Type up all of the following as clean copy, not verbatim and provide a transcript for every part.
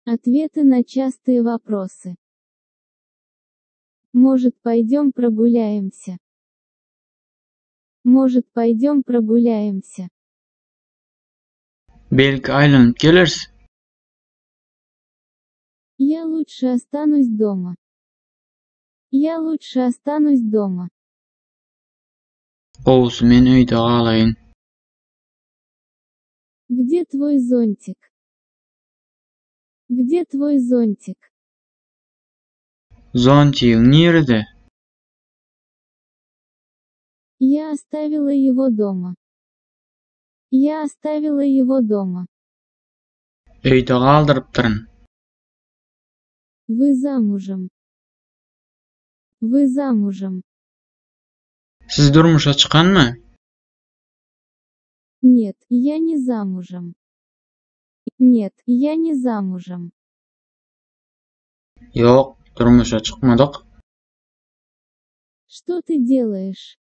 Ответы на частые вопросы. Может, пойдем прогуляемся? Может, пойдем прогуляемся? Belki aýlanyp geleris? Я лучше останусь дома. Я лучше останусь дома. Gowusy men öýde galaýyn. Где твой зонтик? Где твой зонтик? Zontigiň nirede? Я оставила его дома. Я оставила его дома. Öýde galdyrypdyryn. Вы замужем. Вы замужем. Siz durmuşa çykanmy? Нет, я не замужем. Нет, я не замужем. Ýok, durmuşa çykmadyk. Что ты делаешь?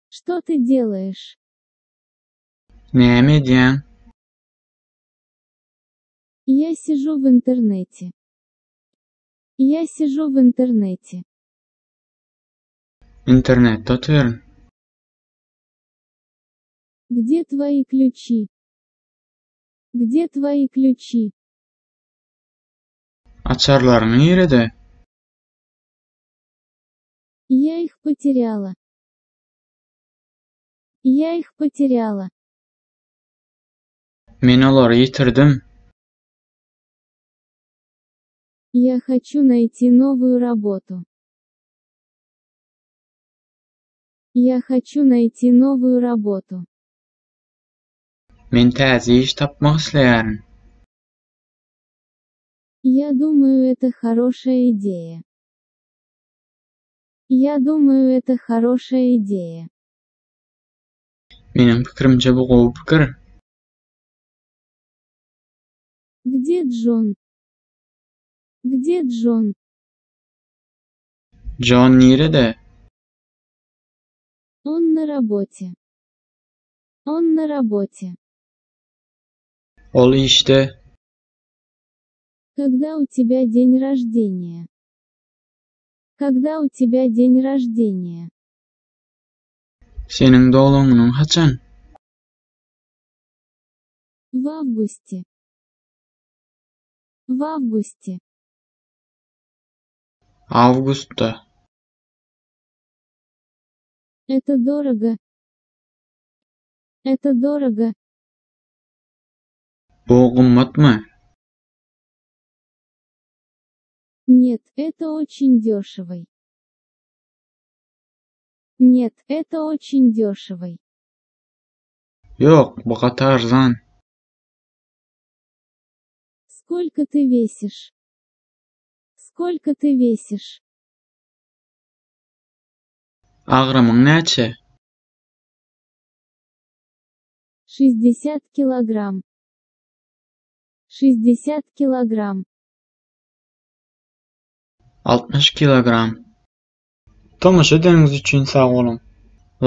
Что ты делаешь? Näme edýäň? Я сижу в интернете. Я сижу в интернете. Internetde otyryn. Где твои ключи? Где твои ключи? Açarlaryň nirede? Я их потеряла. Я их потеряла. Men olary ýitirdim. Я хочу найти новую работу. Я хочу найти новую работу. Men täze iş tapmak isleýärin. Я думаю, это хорошая идея. Я думаю, это хорошая идея. Meniň pikirimçe bu gowy pikir. Где Джон? Где Джон? Jon nirede? Он на работе. Он на работе. Ol işde. Когда у тебя день рождения? Когда у тебя день рождения? Seniň doglan günüň haçan? В августе. В августе. Awgustda. Это дорого. Это дорого. Bu gymmatmy? Нет, это очень дешево. Нет, это очень дешево. Ýok, bu gaty arzan. Сколько ты весишь? Сколько ты весишь? Agramyň näçe? 60 килограмм. 60 килограмм. 60 kilogram. Tomaşa edeniňiz üçin sag boluň.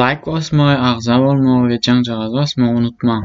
Laýk basmagy, agza bolmagy we jaňjagazy basmagy unutmaň.